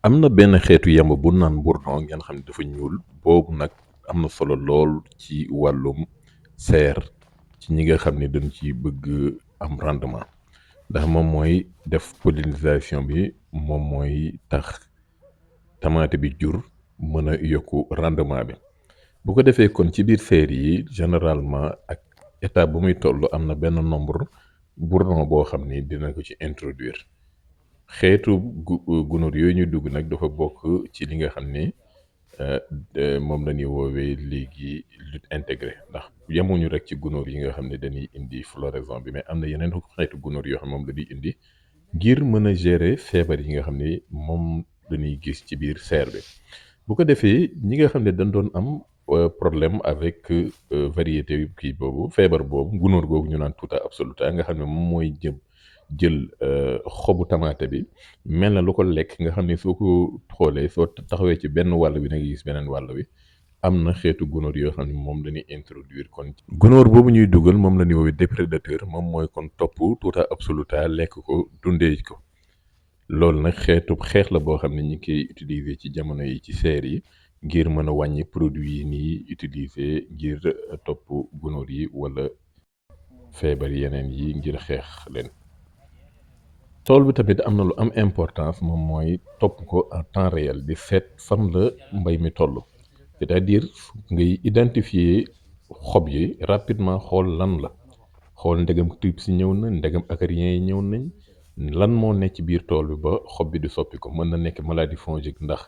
am na benn xeetu yamb bu naan bourdon ngeen xam ne dafa ñuul boobu nag am na solo lool ci wàllum serre ci ñi nga xam ne dañ ci bëgg am rendement ndax moom mooy def pollinisation bi moom mooy tax tamaate bi jur mën a yokku rendement bi bu ko defee kon ci biir serre yi généralement ak état bu muy toll am na benn nombre bourdon boo xam ni dina ko ci introduire xeetu gunóor yooyu ñuy dugg nag dafa bokk ci li nga xam ni moom la ñuy woowee léegi lutte intégrée ndax yemuñu rek ci gunóor yi nga xam ne dañuy indi floraison bi mais am na yeneen xeetu gunóor yoo xam ne moom la ñuy indi ngir mën a gérer feebar yi nga xam ni moom dañuy gis ci biir serre bi bu ko defee ñi nga xam ne dañ doon am problème avec variété kii boobu feebar boobu gunóor googu ñu naan tuta absoluta nga xam ne moom mooy jël xobu tamaate bi mel na lu ko lekk nga xam ne soo ko xoolee soo taxawee ci benn wàll bi da nga gis beneen wàll bi am na xeetu gunóor yoo xam ne moom la ñuy introduire kon gunóor boobu ñuy dugal moom la ñuy woowee déprédateur moom mooy kon topp tuta absoluta lekk ko dundee ko loolu nag xeetu xeex la boo xam ne ñi ngi koy utiliser ci jamono yi ci serre yi ngir mën a wàññi produit yi nii utiliser ngir topp gunóor yi wala feebar yeneen yi ngir xeex leen tool bi tamit am na lu am importance moom mooy topp ko en temps réel di seet fan la mbay mi toll c'est-à-dire ngay identifier xob yi rapidement xool lan la xool ndegam trips si ñëw na ndegam acariens yi ñëw nañ lan moo nekk ci biir tool bi ba xob bi di soppi ko mën na nekk maladie fongique ndax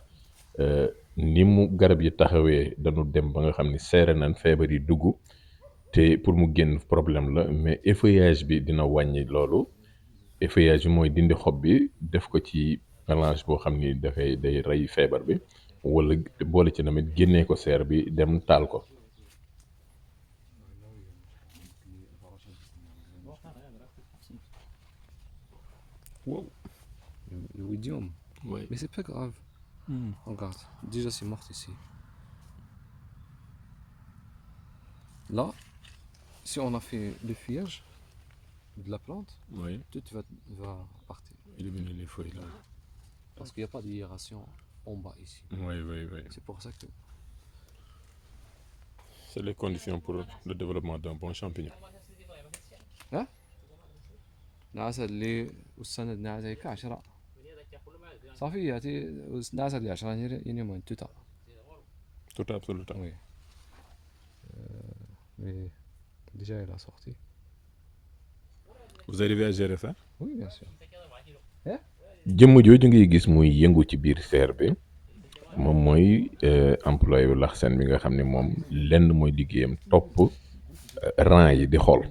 ni mu garab yi taxawee dañu dem ba nga xam ni seere nañ feebar yi dugg te pour mu génn problème la mais effeuillage bi dina wàññi loolu effeuillage bi mooy dindi xob bi def ko ci mélange boo xam ni day rey feebar bi wala boole ci tamit génnee ko serre bi dem taal ko. Wow. Le idiome. Ouais. Mais c'est pas grave. Regarde, déjà c'est mort ici. Là, si on a fait le feuillage de la plante, Ouais. tout va partir. Éliminer les feuilles là. Parce qu'il n'y a pas d'aération en bas ici. Ouais. C'est pour ça que... C'est les conditions pour le développement d'un bon champignon. ها؟ العسل اللي والسنة نعسل هيك 10 صافي يعطي العسل اللي 10 يعني moins tout ça. Tout absolument. Oui. Mais déjà elle a sorti. Vous arrivez à gérer ça? Oui, bien sûr. jëmm jooju ngay gis muy yëngu ci biir serre bi moom mooy employé wu Laxseen bi nga xam ne moom lenn mooy liggéeyam topp rang yi di xool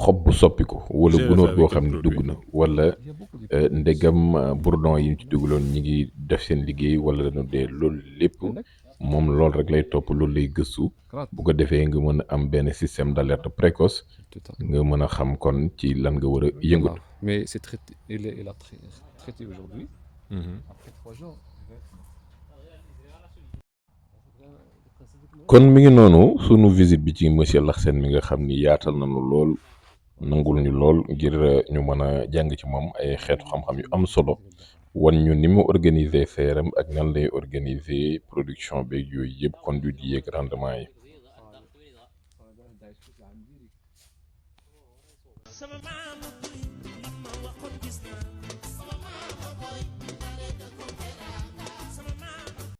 xob bu soppiku wala gunóor boo xam ne dugg na wala ndegam bourdon yi ñu ci dugaloon ñi ngi def seen liggéey wala dañu dee loolu lépp moom loolu rek lay topp loolu lay gëstu bu ko defee nga mën a am benn système d'alerte précoce nga mën a xam kon ci lan nga war a yëngatu. Mais c'est traité, il a traité aujourd'hui. Après 3 jours. kon mi ngi noonu sunu visite bi ci monsieur Laxseen mi nga xam ni yaatal nañu lool nangul ñu lool ngir ñu mën a jàng ci moom ay xeetu xam-xam yu am solo wan ñu ni mu organiser serre ak nan lay organiser production beeg yooyu yëpp conduite yi ak rendement yi.